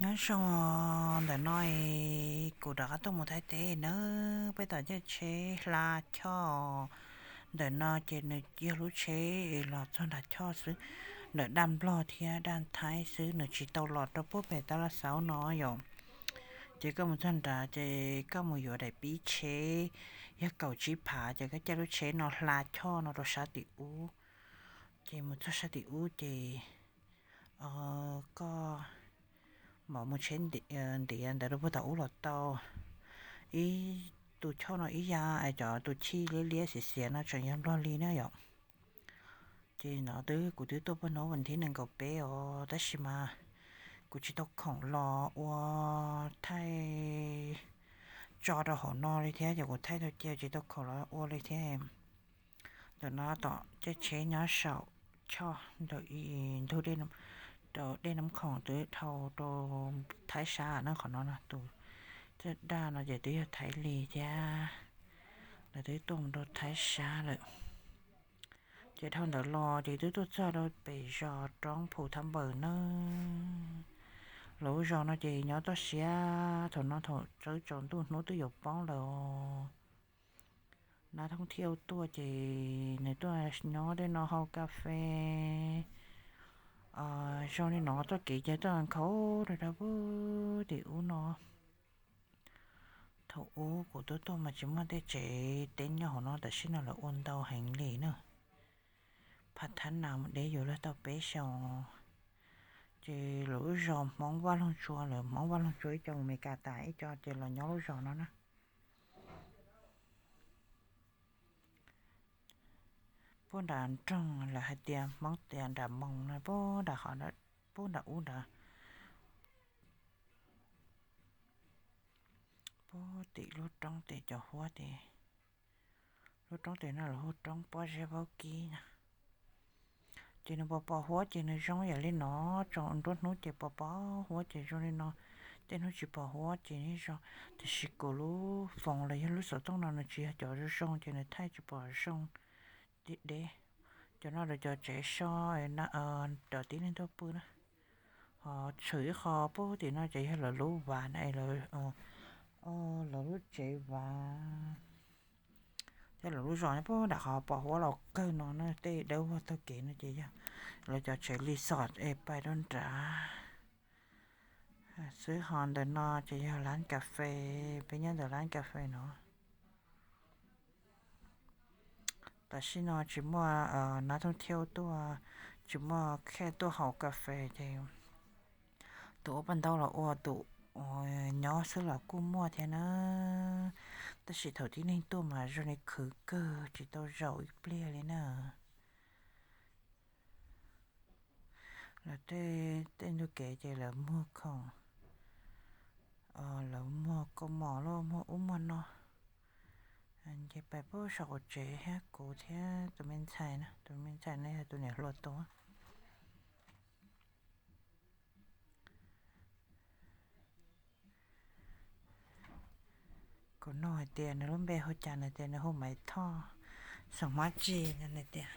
Nyob zoo, ntawm no kuv rov qab tuaj mus Thaib teb na, peb tom caij tsheb hla choj. Ntawm no ces nws yog lub tsheb los txog nram choj xwb, nram daj Nplog thiab daj Thaib xwb, nws tsis tau los rau puag pem tab laj xauv no yom. Ces koj mus txog nrad ces koj mus yuav daim pib tsheb, yog kaum tsib phav, ces koj caij lub tsheb no hla choj no rau sab tim ub. Ces mus txog sab tim ub ces koj mam mus tsheb ntiav ntawd rau puag tom ub los tau. Ib tus choj no ib yam cov tus chij liab liab xiav xiav no tseem yog Nplog li na yom. Ces no twb kuv twb tuaj puag hnub vas thib nees nkaum peb os, tab sis mas kuv tsis tau khoom los ua thaij tso rau hauv no li thiab, ces kuv thaij tau cia tsis tau khoom los ua li thiab. Ntawm no tom caij tsheb nyob saum choj ntawm ntug dej Nab Khoom twb dhau rau Thaib Sab na, qhov no no tus daj no ces twb yog Thaib li thiab, lawv twb tuaj mus rau Thaib Sab lawm. Ces dhau ntawd los ces twb tuaj txog rau pem zos roob Phu Thab Npaws na. Lawv lub zos no ces nyob toj siab, thaum no thaum tsaus ntuj hnub twb yuav poob lawm os. Nab thooj thiaj tuaj ces nws tuaj nyob tej no hau kas fes zoo li no, txoj kev ces tuaj nkhaus rau rau puag tim ub no. Thaum ub kuv tuaj tuaj mas tsis muaj tej tsev teb nyob hauv no, tam sim no lawv ua ntau heev li na. Phav Thab Nas mus deb yuav luag tau peb xyoos. Ces lawv lub zos Hmoob Vaj Loog Tsua, lawv Hmoob Vaj Loog Tsua ib co mus Meskas tas ib co ces los nyob lub zos no na. Puag nram nroog lawv hais tias Hmoob tias nram moos no, puag nram qhov, puag nram ub nrad, puag tim lub roob tim cov huab tim, lub roob tim no lawv hu roob Pob Zeb Vaub Kib na. Ces nws pos pos huab ces nws zoo yam li no, tsaus nruab hnub ces pos pos huab ces zoo li no, tej hnub tsis pos huab ces zoo. Tiam sis kuv lub foos los yog lub xov tooj no nws tsis yog cov zoo zoo ces nws thaij tsis pom zoo. Deb deb. Cov no lawv cov tsev so rau tib neeg tuaj pw na. Ho tshwm ib qho puag tim no ces yog lawv lub vas na, lawv lub tsev vas. Thiab lawv lub zos nyob puag nram qhov pos huab los kawg no na, tej dawb vog taug kev no ces yog lawv cov tsev resort es pais rau nrad xwb. Ho ntawm no ces yog lab kas fes, peb nyob ntawm lab kas fes no. Tam sim no tsis muaj nab thooj thiaj tuaj, tsis muaj khej tuaj haus kas fes ces tus ua paj ntaub los ua, tus nyob xwb los kuj muaj thiab na. Tab sis thaum tib neeg tuaj mas zoo li khwv kawg tsis tau zaum ib pliag li na. Lawv tej, tej ntug kev ces lawv muag khoom, lawv muag kaus mom los muag ub muag no. Nce pais puag saum qaum tsev thiab kuv thiab tus me ntxhais na, tus me ntxhais no yog tus niam hluas tus. Kuv nug hais tias nws lub npe hu cas, nws tias nws hu Maiv Thoj. Xeem Hmoob Tsis no, nws tias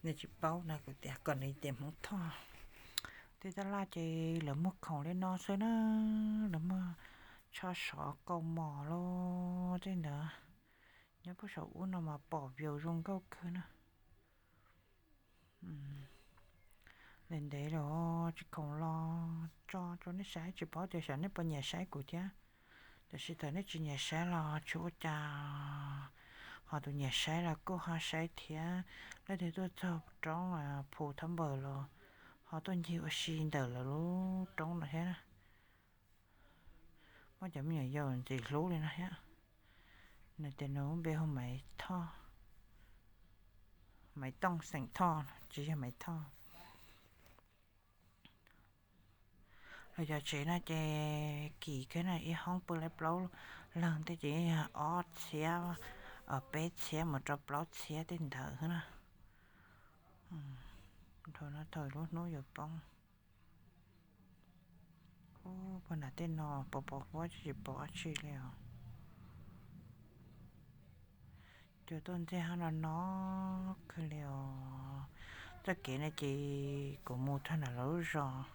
nws tsis paub no, kuv tias kom nws tias Hmoob Thoj. Tej tab laj ces lawv muag khoom li no xwb na, lawv muag tsho sov kaus mom los tej ntawd. Nyob puag saum ub no mas pom view zoo nkauj kawg na. Ntev ntev lawm tsis khoom los tso rau nej saib, tsis paub tias xyov nej puas nyiam saib kuv thiab. Tiam sis thaum nej tsis nyiam saib los tsis ua cas, ho tus nyiam saib los kuj ho saib thiab. Leej twg tuaj txog roob Phu Thab Npaws los ho tuaj ncig ua si ntawm lawv lub roob no thiab. Muaj cov me nyuam yaus ntxim hlub li no thiab. Nws tias nws lub npe hu Maiv Thoj, Maiv Tooj xeem Thoj, tsis yog Maiv Thoj. Los cov tsev no ces kim kawg na, ib hoob pw li plaub leeg tej ces yog ob txhiab, peb txhiab mus rau plaub txhiab tej ntawd na. Dhau no thaum lub hnub yuav poob. Ub, puag nram tej no pos pos huab tsis pom dab tsi li os. Cua tuaj ntxiag hab no no kawg li os. Txoj kev no ces kuv mus txog nram lawv lub zos,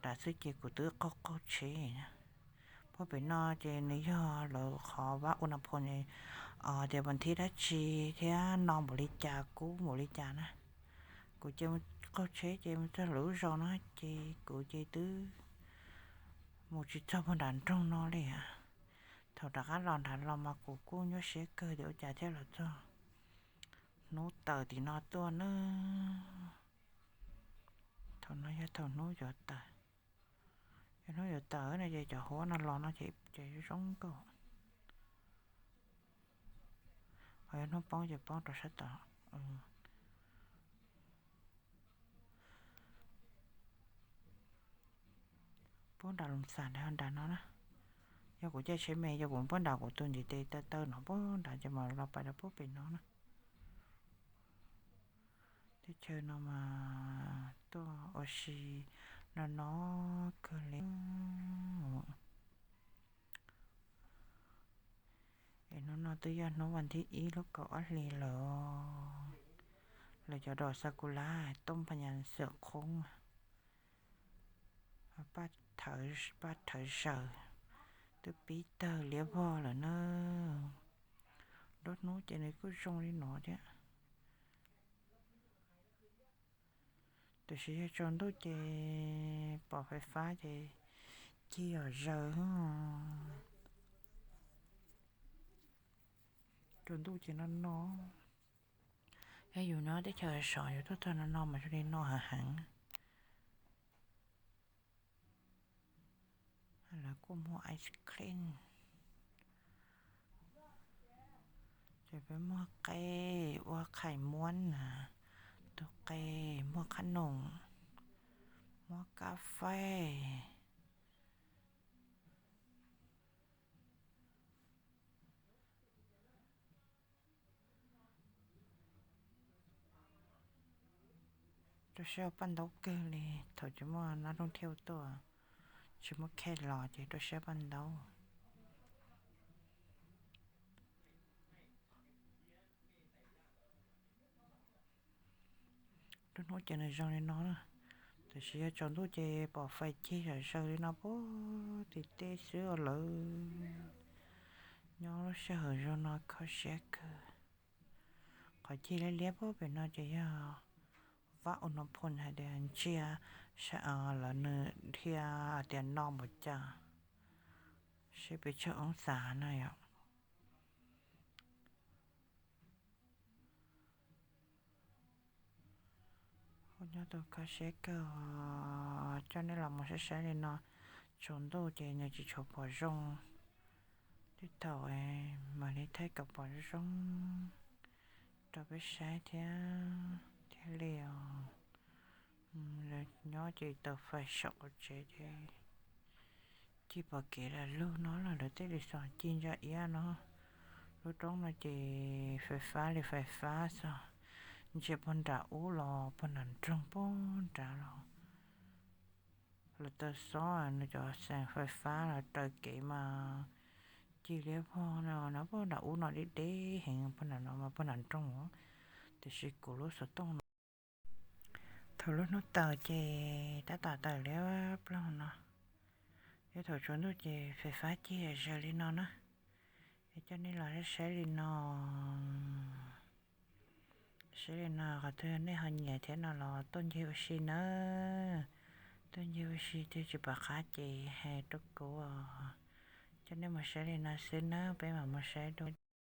nram xwb ces kuv twb qaug qaug tsheb na. Puag pem no ces nws yog lawv qhov vaj ua nas phoo tias vas thib dab tsi thiab no npaum li cas kub npaum li cas na. Kuv ces mus qaug tsheb ces mus txog lawv lub zos no ces kuv ces twb mus tsis txog puag nram nroog no li. Thaum rov qab los nram los mas kuv kuj nyuaj siab kawg tias ua cas thiaj los txog hnub tawm tim no tuaj na. Thaum no yog thaum hnub yuav tawm. Yog hnub yuav tawm no ces cov huab no los no ces zoo zoo nkauj. Ho yog hnub poob ces poob rau sab tod. Puag nram Loos Xas nram no na. Yog kuv caij tsheb me yog kuv puag nram kuv tus ntiv tes taw taw no puag nrad ces mam los pais rau puag pem no na. Teb chaws no mas tuaj ua si no no kawg li. Es hnub no twb yog hnub vas thib ib lub kaum ob hlis lawm. Lawv cov dom sakula tooj pha nyas xwm qhoob, paj thawv zaws twb pib tawg liab vog lawm na. Nruab hnub ces nws kuj zoo li no thiab. Tiam sis yog tsaus ntuj ces pom fais fab ces cig zom zaws. Tsaus ntuj ces no no. Yog yus nyob teb chaws sov yus tuaj txog no no mas zoo li no heev heev. Lawv kuj muag ice cream, ces peb muag qe ua qhaim muab na, tus qe, muag qab noom, muab kab faib. Rau siab paj ntaub kawg li, thaum tsis muaj nab rooj thiaj tuaj, tsis muaj khej los ces rau siab paj ntaub. Nruab hnub ces nws zoo li no na, tiam sis yog tsaus ntuj ces pom fais cig zom zaws li no puag tim teb xwb os lawm. Nyob lub sij hawm zoo no kho siab kawg. Qhov cig liab liab puag pem no ces yog vaj ua no phoo hais tias ntsia lawv nws dhia tias no npaum cas, seb pes tsawg oob xas na yom. Hu nyob tus kho siab kawg, coj nej los mus saib saib li no, tsaus ntuj ces nws tsis tshua pom zoo, tej thaum mam li thaij kom pom zoo rau peb saib thiab thiaj li os. Nyob ces taws fais saum qaum tsev ces cig pom kev lam lug no los lawv tej li xos cig ntsa iab no. Lub roob no ces fais fab li fais fab xwb, ntsia puag nram ub los puag nram nroog puag nrad los. Lawv taw xob nws cov xeem fais fab los raws kev mas cig liab vog no, puag nram ub no deb deb heev, puag nram no mas puag nram nroog, tiam sis kuv lub xov tooj no thaum lub hnub tawm ces tab tom tawm liab ploog no, thiab thaum tsaus ntuj ces fais fab cig zom zaws li no na. Es coj nej los saib li no, saib li no qhov twg nej ho nyiam thiab no los tuaj ncig ua si nawb. Tuaj ncig ua si twg tsis pom qab ces hais rau kuv, coj nej mus saib li no xwb nawb, peb mam mus saib dua.